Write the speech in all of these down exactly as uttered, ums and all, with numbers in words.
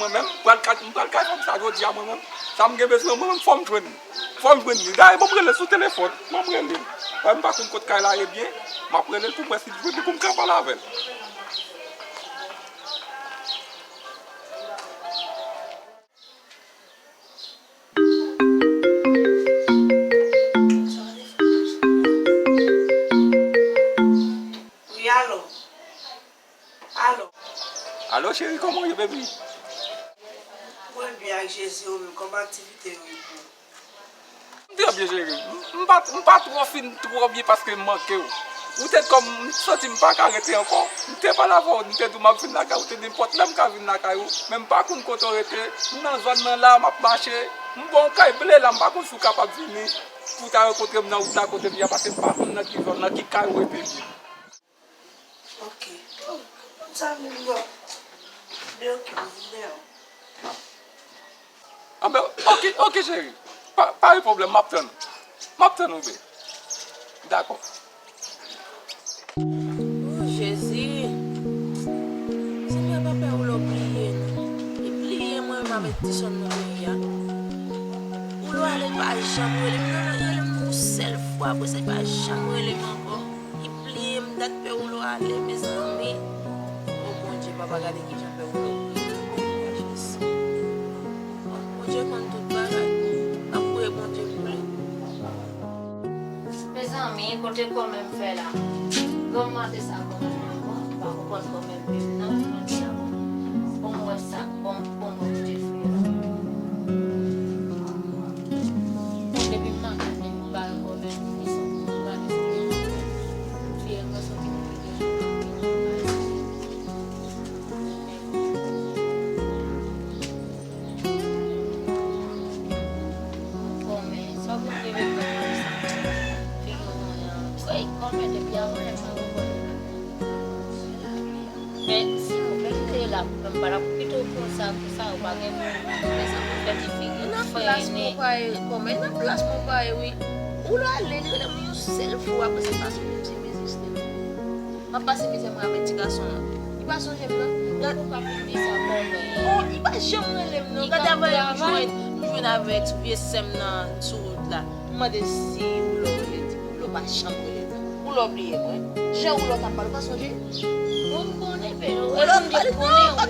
Mwen menm, m pral kay, m pral kay fanm sa jodi a, mwen menm. Sa m gen bezwen, mwen menm, fò m jwenn li. Fò m jwenn li. Dayè, ban m rele l sou telefòn. Ban m rele l. Wè, m pa konn kot kay la ye byen. M ap rele l pou m wè si l jwenn li pou m ka pale avè l. Wi, alo. Alo. Alo, cheri, kòman w ye, baby? Mwen byen ak Jezi, ou menm, kòman aktivite yo ye pou ou? M trè byen, cheri. M, m pa, m pa twò fin twò byen paske m manke w. Ou te kòm m santi m pa ka rete ankò. M te pale avè w, m te di w m ap vin lakay ou, te nenpòt lè m ka vin lakay ou. Men m pa konn kote w rete. M nan zòn nan la, m ap mache. M ba w kay ble la, m pa konn si w kapab vini pou w ta rankontre m nan wout la kote m ye a, paske m pa konn nan ki zòn, nan ki kay ou rete byen. Ok. Oh, konn sa menm non. Men ok, m vin dèyè w. Anben, ok, ok, cheri. Pa, pa gen pwoblèm, m ap tann ou. M ap tann ou, be. Dakò. Oh, Jezi. Senyè, pa fè Woulo bliye nou. Li bliye mwen menm avèk ti sè m nan peyi a. Woulo ale, li pa janm rele m. Non, non, li rele m yon sèl fwa, apre sa, li pa janm rele m ankò. Li bliye m dat pè Woulo ale, mezanmi. O Bondye, papa, gade kijan pè Woulo bliye m. Jezi. Bondye konn tout bagay. N ap priye Bondye pou li. Mezanmi, kote kòmè m fè la? Granm maten sa kòmè m ankò, m pa konprann kòmè m menm non, jodi a. Bon, m wè sa, bon, bon, mwen kote fè la. Depi m maten, m pa wè kòmè m, m santi m gade sou telefòn. Fè m santi m Kòmè, sa w vin rive fè konsa? Figi w konnen an. Ey, kòmè, depi avan yè m pa wè w. Men, silvouplè, kite l la pou mwen, m pa t ap kite w konsa, konsa, ou pa gen pou fè sa pou fè ti figi w frennen. Nan plas mwen pa ye, kòmè, nan plas mwen pa ye, wi. Ou la ale, li rele m yon sèl fwa, apre sa, li pase yon ti mizisye. M ap pase mizè mwen avèk ti gason an. Li pa sonje m nan. Gad. Ou pa konn di sa kòmè. Oh, li pa janm rele m nan. Gade avè m jwenn, m jwenn avèk vye sè m nan sou wout la. M mande si Woulo rele, li di Woulo pa janm rele m nan. Woulo bliye mwen. Jan Woulo t ap pale, ou pa sonje? Mwen m konnen, men Woulo m pa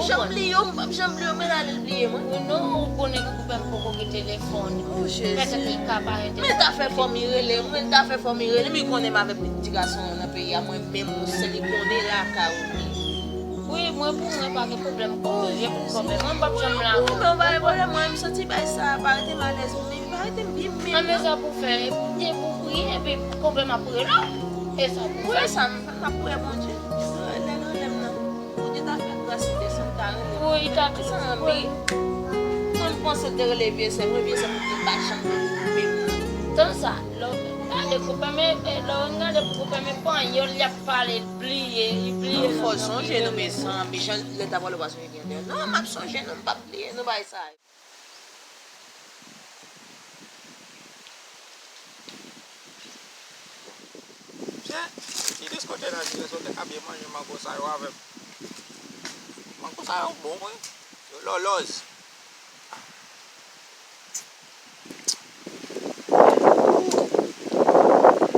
janm bliye w, m pa janm bliye w, men l ale l bliye mwen. Non, ou konnen ke koupe m poko gen telefòn. Oh, Jezi. Petèt li ka pa gen telefòn. Men ta fè fanmi rele m, men ta fè fanmi rele m, li konnen m avèk ti gason an nan peyi a, mwen menm, ou sèl li konnen lakay ou ye. Wi, mwen pou mwen pa gen pwoblèm kòmè, gen pou kòmè. Mwen m p ap janm la. Ou menm pa gen pwoblèm, mwen m santi bay sa, pa rete m alèz, men pa rete m byen menm. An men sa pou fè, e pou te pou priye, epi kòmè m ap rele w. E sa pou fè. Wi, sa m, m ap priye Bondye. Lè l rele m nan. Bondye ta fè gras, li desann ta rele m. Wi, li ta tou. Mwen m panse l te rele vye sè mwen, vye sè mwen te pa janm rele m menm. Tan sa, lè w gade koupe men, lè w gade pou koupe men panyòl, y ap pale, l bliye, li bliye. Non, fò sonje nou, mezanmi, jan lè ta pale w pa sonje gen lè. Non, m ap sonje, non, m p ap bliye, non, bagay sa. Pye, ti disko te nan disko, te ka byen manje mango sa yo avè m. Mango sa yo bon, wi. Yo lòlòz.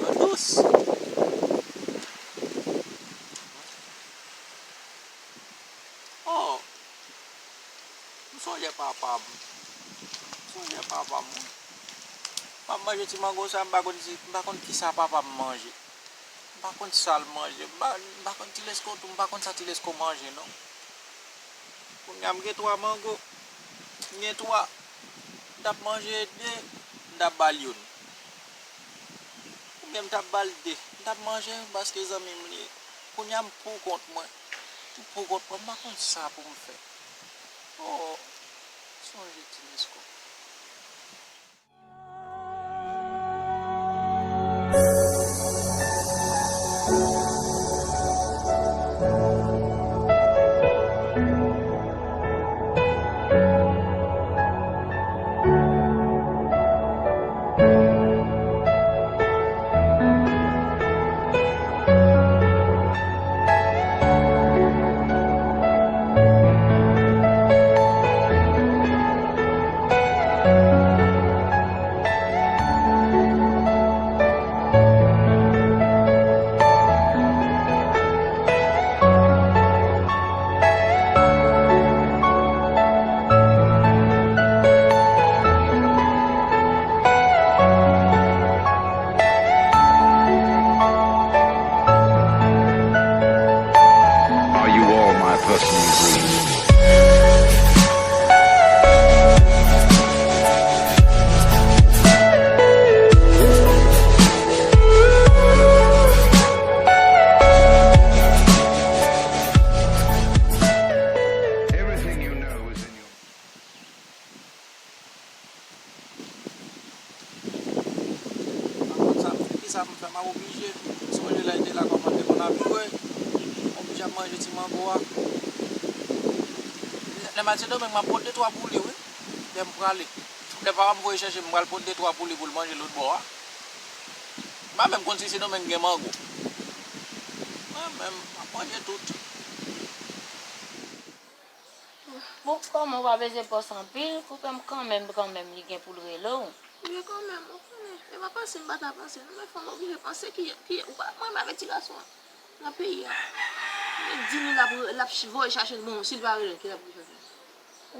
Yo dous. Oh. M sonje papa m. M sonje papa m, wi. M ap manje ti mango sa, m pa konn si, m pa konn kisa papa m manje. M pa konn sa l manje. M pa, m pa konn ti lesko tou, m pa konn sa ti lesko manje, non. Kounye a m gen twa mango. M gen twa. M t ap manje de, m t ap ba l youn. Oubyen m t ap ba l de. M t ap manje, paske zanmi m li ye. Kounye a m pou kont mwen. M pou kont mwen, m pa konn sa pou m fè. Oh, sonje ti lesko. Everything you know is in your Mwen konn sa, ki sa pou m fè, m ap oblije. Sonje lè l te la kòman l te konn ap jwe. M oblije ap manje ti mango a. Lè m al Sendomeng, m ap pot de twa pou li, wi. Lè m prale. Lè papa m voye chèche m, m pral pot de twa pou li pou l manje lòt bò a. M pa menm konn si Sendomeng gen mango. Mwen menm, m ap manje tout. Bon, kòman w pa peze pòs anpil, koupe m kanmenm, kanmenm, li gen pou l rele w. Wi, kanmenm, ou konnen, e pa panse m pa ta panse, non, men fò m oblije panse ki, ki, ou pa, mwen, m avèti gason an, nan peyi a, li di nou l ap, l ap ch-, voye chache l, bon, si l pa rele l, ki l ap voye chache l?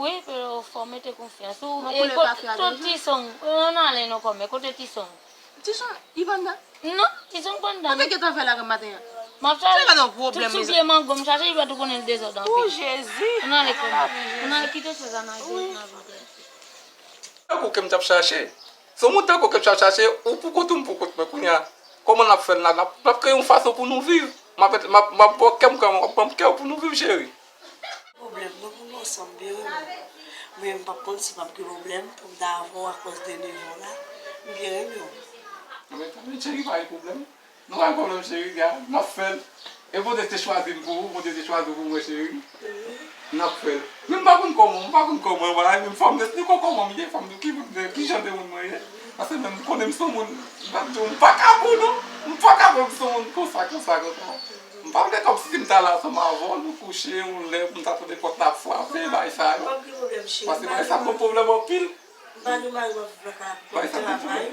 Wi, pero fò w mete konfyans ou. Bon, e kote, kote Tison? Ann ale non, kòmè, kote Tison? Tison, li pa anndan? Non, Tison pa anndan. Mwen te gentan fè l avè maten an. M ap chache tout sou pye mango, m chache, li pa tou konnen l dezòd anpil. O Jezi! Ann ale kòmè. Ann ale kite chèz la nan vide. Tankou ke m t ap chache. Se yon moun tankou ke m t ap chache, ou pou kont ou, m pou kont mwen. Kounye a, kòman n ap fè l la? N ap, n ap kreye yon fason pou nou viv. M ap, m ap, m ap ba w kè m kanmenm, w ap ban m kè w pou nou viv, cheri. Pwoblèm, nou pou nou ansanm, byen renmen w. Mwen, m p ap konn si m ap gen pwoblèm pou m ta avè w akòz de nivo w la. M byen renmen w. Anben, tanmen, cheri, pa gen pwoblèm. Nou pa gen pwoblèm, cheri, gad, n ap fè l. E Bondye te chwazi m pou ou, Bondye te chwazi w pou mwen, cheri. N ap fè l. Men m pa konn kòman, m pa konn kòman, bagay, men fò m esplike w kòman m ye, fò m di w ki, ki jan de moun mwen ye. Paske menm m konnen m se yon moun, m pa ka bon, non. M pa ka bon, m se yon moun konsa, konsa, konsa. M pa vle kòmsi m ta la ansanm avè w, nou kouche, yon lè pou m ta tande pòt la ap frape, bagay sa yo. Paske bagay sa pran pwoblèm anpil. M pa gen mari, m ap viv lakay, m travay,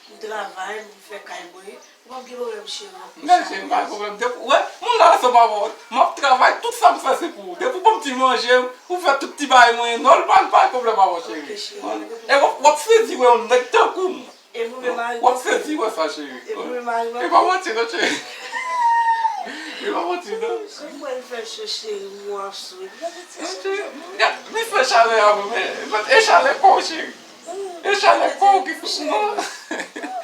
m travay, m fè kay mwen. M p ap gen pwoblèm, cheri. Non, cheri, m pa gen pwoblèm. Depi, wè, moun la ansanm avè w, m ap travay, tout sa m fè se pou ou. Depi w ban m ti manje, ou fè tout ti bagay mwen, nòmal, pa gen pwoblèm avè w, cheri. Ok, cheri, pa gen pwoblèm. E w ap, w ap sezi wè yon nèg tankou m. E pou men mari w ap sezi wè sa, cheri. E pou men mari w ap... E pa manti non, cheri. E pa manti non. Ou kwè l fè cho, cheri, m wè w ap souri. Gade ti... Gad, li fè chalè a vre, men e chalè kò w, cheri. E chalè kò w ki fè non.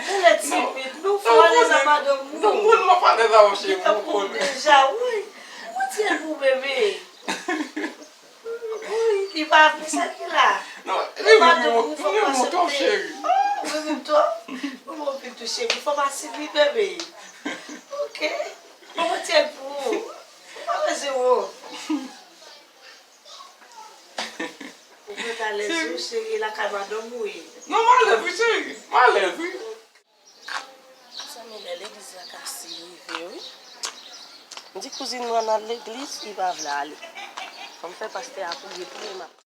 Ou lè timid, nou fò alèz ak madanm ou. Non, mwen m ap alèz avè w, cheri, ou konnen. Deja, wi. Ou ti pou bebe. Wi, li pa vle sa ki la. Non, li vle monte w, cheri. Oh, mwen menm tou. Mwen anpil tou, cheri. Fò m asimi bebe. Ok. Mwen monte l pou ou. Ou pa bezwen wont. Ou mèt alèz wi, cheri, lakay madanm ou ye. Non, m alèz wi, cheri. M alèz wi. Mezanmi, lè legliz la kase rive wi. M di kouzin mwen ann al legliz, li pa vle ale. Fò m fè pastè a kouri pou li, m ap...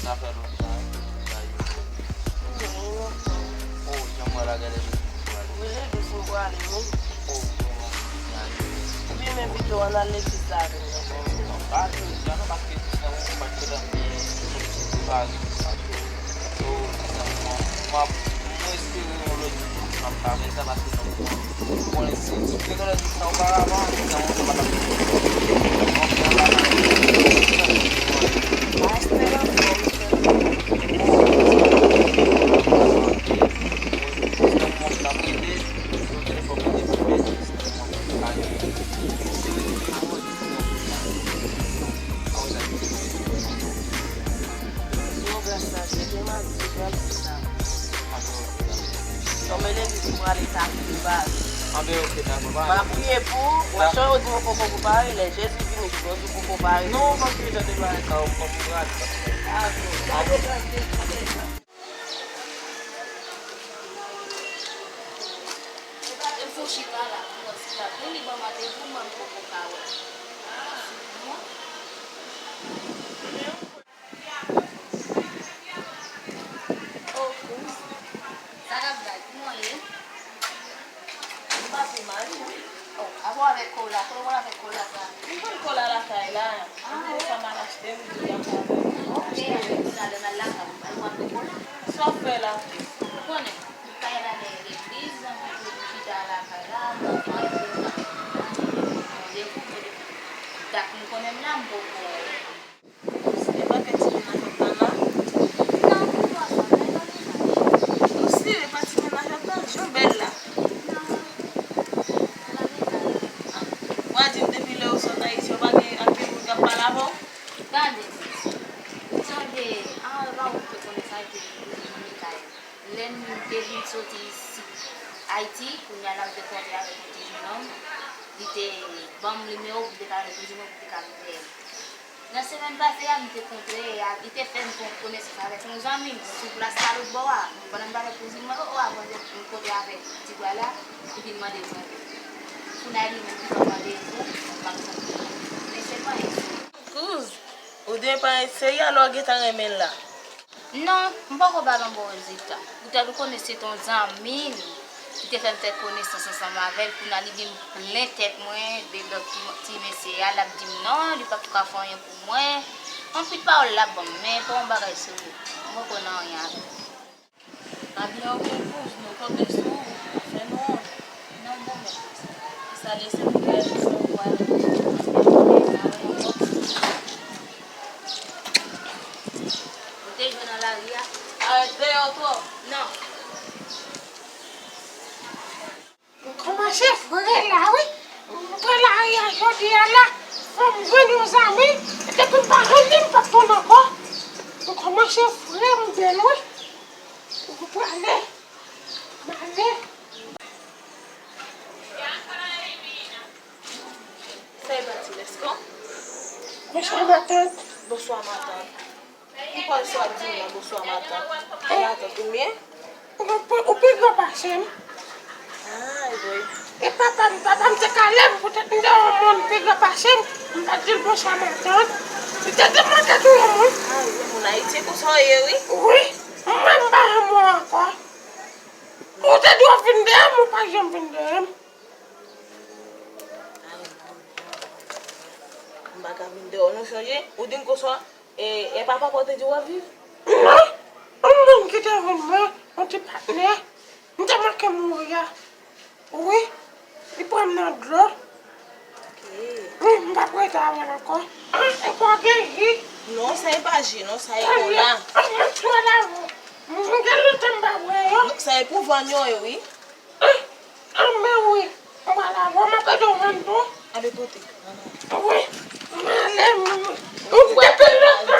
Sa fè lontan wi, sa yo. Wi, wi, lontan. O, jan m wè la, gade legliz m prale. Wi, legliz m prale, wi. O, jan m wè legliz la, wi. Epi m envite w ann al legliz la avè m. Non, non, pa jodi a non, paske se yon pa t gentan fini, m te prepare pou sa tou. So, se sa m, m ap, mwen espere yon lòt jou m ap ka fè sa, paske non, ou konnen si, si m te gentan di sa oparavan, se sa mwen pa t ap fè. Pastè anfòm, frè m. Sinon, gras a Dye, gen madi, se pral fè sa. Non, men legliz pou prale ta prepare. Anben, oke, dakò, pa... M a priye pou ou, wè sa yo di mwen poko prepare, lè Jezi vini, di mwen di poko pare. Non, paske jan de bagay sa yo, m poko prale. Dakò. Gade gras de Dye. Epi w chita la, pou wè si l ap vini, ban m randevou, mwen m poko ka wè. Oh, kouz. Sa k ap bay? Kola, kola avèk kola sa. M jwenn kola lakay la. Ah, wi. Sa m al achte, m di y ap avè m. Ok, apre kola, lè m al lakay ou, ou ap fè kola? Sa w fè la? Ou konnen, m kay al nan legliz, m chita lakay la, m pran randevou pou dat m konnen m la, m poko. Ou sire pa ti mennaj w ap tann la? Non, m pa konn, men pa mennaj. Ou sire pa ti mennaj w ap tann, jan w bèl la. Non, se pa mennaj. Ou a di m depi lè ou sot Ayiti, ou pa gen anpil moun k ap pale avè w? Tande, tande, anvan ou te konnen sa, te vin Mikaèl. Lè m te vin soti isit Ayiti, kounye a la m te kontre avèk yon ti jenòm, li te ban m nimewo pou m te ka rele pou jenòm pou m te ka vin wè l. Nan semèn pase a, m te kontre, a, li te fè m pran konesans avèk yon zanmi m sou plas la lòt bò a. Pandan m t avèk kouzin mwen, o, o, avan m kontre avèk ti bwa la, li vin mande m randevou. Kounye a, li menm ki ban m randevou, m p ap santi. Men se pa yon. Kouz, ou depann seri a lè w gentan renmen l la. Non, m poko ba l yon bon rezilta. Poutèt ou konnen se t on zanmi m ki te fè m fè konesans ansanm avè l, kounye a li vin plen tèt mwen de lòt ti, ti mesye a, l ap di m non, li p ap ka fè anyen pou mwen. Anpil pawòl l ap ban m, men pa yon bagay serye. M poko nan anyen avè l. Abyen, oke, kouz, nou konte sou ou, fè nou wont. Non, bon, mèt. Sa lese pou gade sa ou wè. Ou te jwe nan lari a? Arete yo twòp. Non. M kòmanse fre la, wi. M pran lari a jodi a la. Fò m jwenn yon zanmi. Depi m pa jwenn li, m p ap tonbe ankò. M kòmanse fre, m bèl, wi. M prale. M ale. Sa e pati lèskò? Bonswa, matant. Bonswa, matant. Ki pòl sa w ap di m nan, bonswa, matant? Matant, ou byen? Ou pi, ou pi gran pase m. Ay, boy. E papa m, papa m te kale m poutèt m te yon moun pi gran pase m. M pa t di l bonswa, matant. Li te di m mwen te tou yon moun. Ay, wi, moun Ayiti konsa w ye, wi. Wi. Mwen, m pa renmen w ankò. Ou te dwe vin dèyè m, ou pa janm vin dèyè m. Ay, non, non, non, non. M pa ka vin dèyè w, non, sonje. Ou di m konsa, e, e papa pa w te di w ap viv? Non. Yon moun ki te vin mwen, yon ti patnè. M te manke mouri a. Wi. Li pran m nan dlo. Ok. Wi, m p ap rete avè l ankò. Ah, e pa gen ji? Non, sa e pa ji, non, sa e kola. Ah, m sou la. M gen lontan m pa bwè yo. Sa e pou vann yo ye, wi. Ah, men wi, m pral avè w, m ap ede w vann tou. Ale pote. Wi, m ale, m, m, depi lontan.